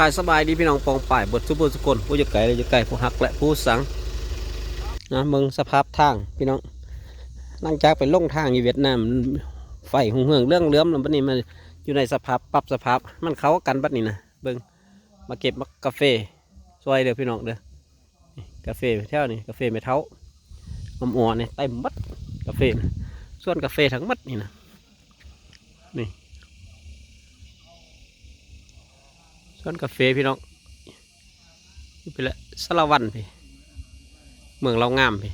ກາຍສະບາຍດີພີ່ນ້ອງປ້ອງປາຍເບິດສູ່ຜູ້ສູ່ຄົນ ຜູ້ຢູ່ໄກແລະຢູ່ໃກ້ ຜູ້ຮັກແລະຜູ້ຊັງນະ. ເບິ່ງສະພາບທາງພີ່ນ້ອງ ຫຼັງຈາກໄປຫຼົງທາງຢູ່ຫວຽດນາມ ໄຟຮຸ່ງເຮືອງເລື່ອງເຫຼື້ອມ ແລ້ວບັດນີ້ມາຢູ່ໃນສະພາບ ປັບສະພາບມັນເຂົ້າກັນບັດນີ້ນະ. ເບິ່ງ ມາເກັບໝາກກາເຟຊ່ອຍເດີພີ່ນ້ອງເດີ. ກາເຟແຖວນີ້ ກາເຟແມ່ເຖົ້າ ອອມອວນນີ້ເຕັມໝົດ ກາເຟນະ ສວນກາເຟທັງໝົດນີ້ນະ. ນີ້ ສວນກາເຟພີ່ນ້ອງ ຢູ່ພີ້ແຫຼະ ສາລະວັນພີ້ ເມືອງລາວງາມພີ້.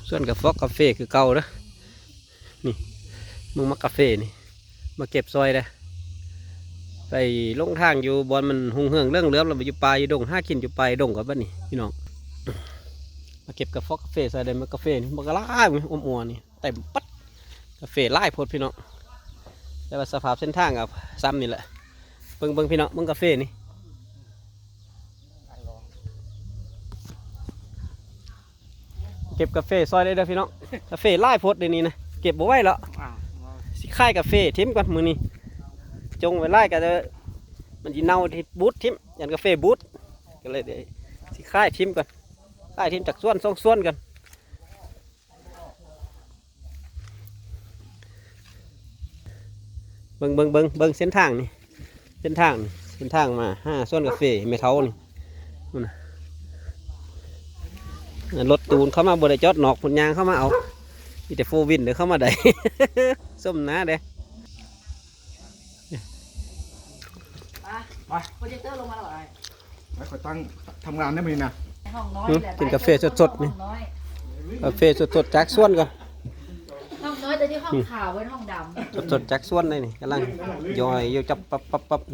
ສວນກາຟອກກາເຟຄືເກົ່າເດີ. ນີ້ ໝາກກາເຟນີ້ ມາເກັບຊ່ອຍເດີ. ໄປຫຼົງທາງຢູ່ບ່ອນມັນຮຸ່ງເຮືອງເລື່ອງເຫຼື້ອມ ແລ້ວໄປຢູ່ປ່າຢູ່ດົງ ຫາກິນຢູ່ປ່າຢູ່ດົງກັນບັດນີ້ພີ່ນ້ອງ. ມາເກັບກາຟອກກາເຟຊ່ອຍເດີ. ໝາກກາເຟນີ້ບັກຫຼາຍ ອອມອວນນີ້ເຕັມປັດ ກາເຟຫຼາຍໂພດພີ່ນ້ອງ. ແຕ່ວ່າສະພາບເສັ້ນທາງກໍຊ່ຳນີ້ແຫຼະ. ເບິ່ງ ເບິ່ງພີ່ນ້ອງ ເບິ່ງກາເຟນີ້. ເກັບກາເຟຊ່ອຍໄດ້ເດີພີ່ນ້ອງ ກາເຟຫຼາຍໂພດດຽວນີ້ນະ ເກັບບໍ່ໄຫວແລ້ວ. ຊິຂາຍກາເຟຖິ້ມກ່ອນມື້ນີ້ ຈົ່ງໄວ້ຫຼາຍກໍມັນຊິເນົ່າ ທີ່ບູດຖິ້ມ ຢ້ານກາເຟບູດ ກໍເລີຍໄດ້ຊິຂາຍຖິ້ມກ່ອນ ຂາຍຖິ້ມຈັກສວນສອງສວນກ່ອນ. ເບິ່ງ ເບິ່ງ ເບິ່ງ ເບິ່ງເສັ້ນທາງນີ້ ເສັ້ນທາງນີ້ ເສັ້ນທາງມາຫາສວນກາເຟແມ່ເຖົ້ານີ້. ພຸ້ນນະ ລົດຕູ້ເຂົ້າມາບໍ່ໄດ້ຈອດນອກ ພຸ້ນຍ່າງເຂົ້າມາເອົາ ມີແຕ່ໂຟວິນເດີເຂົ້າມາໄດ້ ສົມໜ້າເດ້. ໄປ ໂປຣເຈັກເຕີລົງມາແລ້ວ ໄປ ຂ້ອຍຕັ້ງທຳງານໄດ້ມື້ນີ້ນະ. ຫ້ອງນ້ອຍ ຫຶ ແຫຼະ ກິນກາເຟສົດໆນີ້ ຫ້ອງນ້ອຍ ກາເຟສົດໆຈາກສວນກ່ອນ. ຫ້ອງນ້ອຍ ແຕ່ທີ່ຫ້ອງຂາວເປັນຫ້ອງດຳ ສົດໆຈາກສວນເລີຍນີ້ ກຳລັງຢອຍຢູ່ ຈັບປັບໆໆ.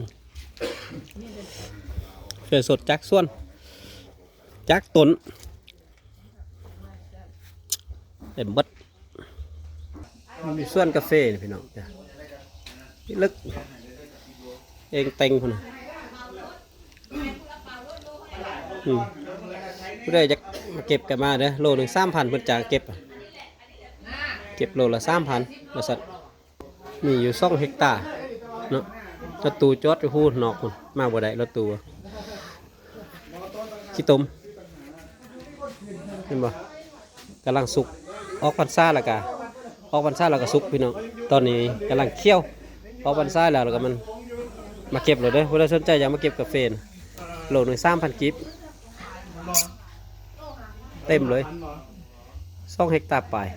ກາເຟສົດຈາກສວນ ຈາກຕົ້ນ ເຕັມເບິດ. ມັນມີສວນກາເຟນີ້ພີ່ນ້ອງ ເລິກເອງເຕັງພຸ້ນນະ. ອືມ ຜູ້ໃດຢາກມາເກັບກໍມາເດີ ໂລໜຶ່ງສາມພັນ ເພິ່ນຈ້າງເກັບ ເກັບໂລລະສາມພັນ ວ່າຊັ້ນ. ມີຢູ່ສອງເຮັກຕາເນາະ ລົດຕູ້ຈອດຢູ່ພຸ້ນນອກພຸ້ນ ມາບໍ່ໄດ້ລົດຕູ້. ຂີ້ຕົມ ເຫັນບໍ່ ກຳລັງສຸກ ອອກພັນສາແລ້ວກະ ອອກພັນສາແລ້ວກະສຸກພີ່ນ້ອງ. ຕອນນີ້ກຳລັງຂຽວ ອອກພັນສາແລ້ວ ແລ້ວກະມັນ ມາເກັບໂລດເດີ. ຜູ້ໃດສົນໃຈຢາກມາເກັບກາເຟນະ ໂລໜຶ່ງສາມພັນກີບ ເຕັມເລີຍ ສອງເຮັກຕາປາຍ.